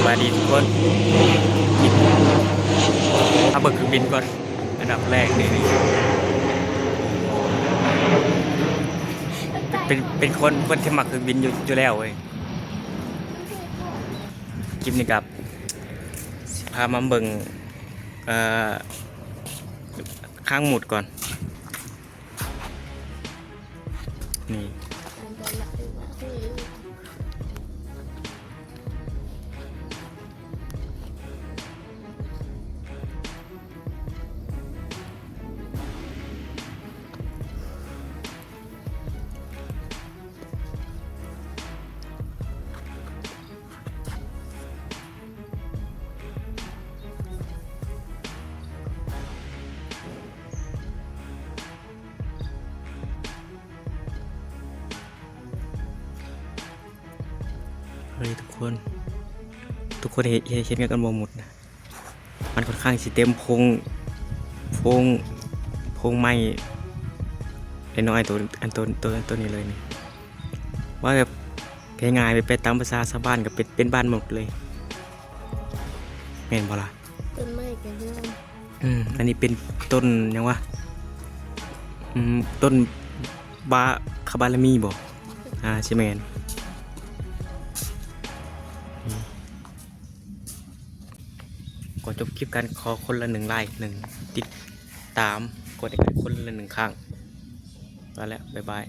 ສະບາຍດີທຸກຄົນ ມາເບິ່ງເຄື່ອງບິນກ່ອນ ອັນດັບແລກນີ້ ເປັນ ເປັນຄົນ ຄົນທີ່ມັກເຄື່ອງບິນຢູ່ ຢູ່ແລ້ວເວີຍ. ຄລິບນີ້ກໍຊິພາມາເບິ່ງ ເອີ ຄາງໝູດກ່ອນ. ນີ້ ເຮີ້ຍ ທຸກຄົນ ທຸກຄົນເຫັນ ເຫັນ ເຫັນກັນບໍ່ໝົດນະ? ມັນຂ້ອນຂ້າງຊິເຕັມໂພງ ໂພງ ໂພງໄມ້ນ້ອຍໆ ໂຕ ອັນໂຕ ໂຕ ໂຕນີ້ເລີຍນີ້ ວ່າແບບ ງ່າຍໆ ໄປ ໄປຕາມພາສາຊາວບ້ານກໍເປັນ ເປັນບ້ານໝົດເລີຍ ແມ່ນບໍ່ລະ? ຕົ້ນໄມ້ກໍເຮືອນ ອືມ ອັນນີ້ເປັນຕົ້ນຫຍັງວະ? ອືມ ຕົ້ນບາ ຄາບາລະມີບໍ? ອ່າ ຊິແມ່ນ ອືມ ຂໍຈົບຄລິບການ ຂໍຄົນລະໜຶ່ງໄລຄ໌ ໜຶ່ງຕິດຕາມ ກົດໃຫ້ກັນຄົນລະໜຶ່ງຄັ້ງ ໄປແລ້ວ ບາຍບາຍ.